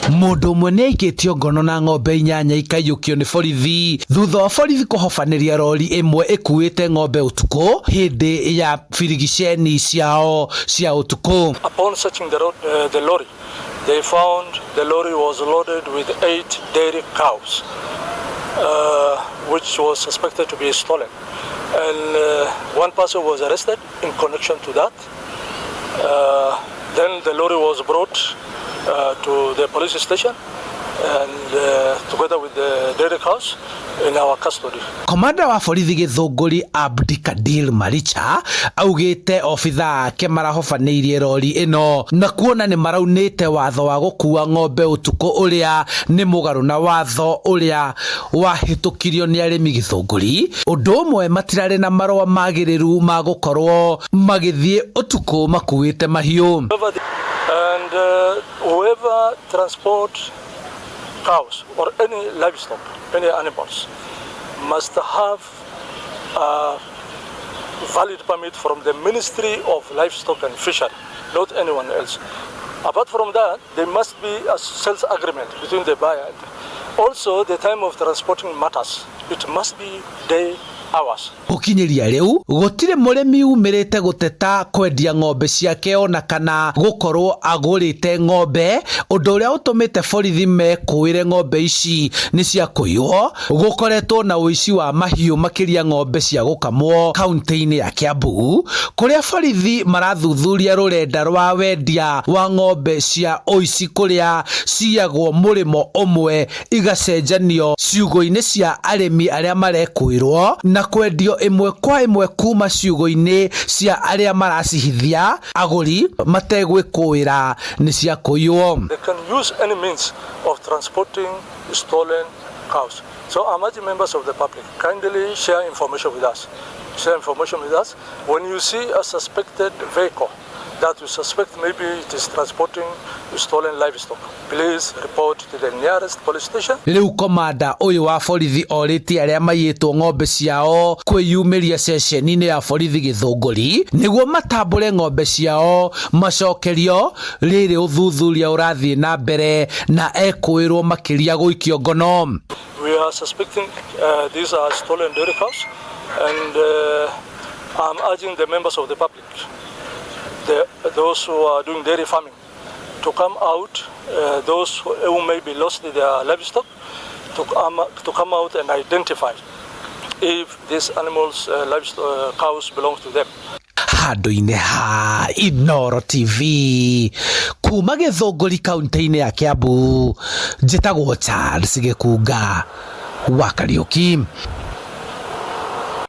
Mũndũ ũmwe nĩ aikĩtio ngono na ng'ombe 8 ikaiyũkio nĩ borithi thutha wa borithi kũhobanĩria rori ĩmwe ĩkuĩte ng'ombe ũtukũ hĩndĩ ya birigiceni ciao cia ũtukũ. Upon searching the lorry, they found the lorry was loaded with 8 dairy cows, which was suspected to be stolen. And one person was arrested in connection to that. Then the lorry was brought to the police station and together with the dairy cows in our custody. Komanda wa borithi Gĩthũngũri Abdikadir Maricha augĩte obitha ake marahobanĩirie rori ĩno na kuona nĩ maraunĩte watho wa gũkua ng'ombe ũtukũ ũrĩa nĩ mũgarũ na watho ũrĩa wahĩtũkirio nĩ arĩmi Gĩthũngũri. Ũndũ ũmwe matirarĩ na marũa magĩrĩru ma gũkorwo magĩthiĩ ũtukũ makuĩte mahiũ. And whoever transport cows or any livestock, any animals, must have a valid permit from the Ministry of Livestock and Fishery, not anyone else. Apart from that, there must be a sales agreement between the buyer. Also, the time of transporting matters. It must be day hours. Gũkinyĩria rĩu gũtirĩ mũrĩmi umĩrĩte gũteta kwendia ng'ombe ciake ona kana gũkorwo agũrĩte ng'ombe, ũndũ ũrĩa ũtũmĩte borithi mekũĩre ng'ombe ici nĩ cia kũiywo. Gũkoretwo na ũici wa mahiũ makĩria ng'ombe cia gũkamwo kaunti-inĩ ya Kiambu, kũrĩa borithi marathuthuria rũrenda rwa wendia wa ng'ombe cia ũici kũrĩa ciyagwo mũrĩmo ũmwe igacenjanio ciugũ-inĩ cia arĩmi arĩa marekũĩrwo na kwendio ĩmwe kwa ĩmwe kuma ciugũ-inĩ cia arĩa maracihithia agũri mategwĩkũĩra nĩ cia kũiywo. They can use any means of transporting stolen cows. So I'm urging members of the public, kindly share information with us. Share information with us. When you see a suspected vehicle that you suspect maybe it is transporting stolen livestock, please report to the nearest police station. Rĩu komanda ũyũ wa borithi orĩtie arĩa maiyĩtwo ng'ombe ciao kwĩyumĩria ceceni-inĩ ya borithi Gĩthũngũri nĩguo matambũre ng'ombe ciao macokerio rĩrĩ ũthuthuria ũrathiĩ na mbere na ekũĩrwo makĩria gũikio ngono. We are suspecting these are stolen dairy cows, and I'm urging the members of the public, those who are doing dairy farming, to come out, those who maybe lost their livestock, to come out and identify if these animals, livestock, cows belong to them. Handũ-inĩ ha Inooro TV kuma Gĩthũngũri kaunti-inĩ ya Kiambu, njĩtagwo Charles Gĩkunga wa Kariũki.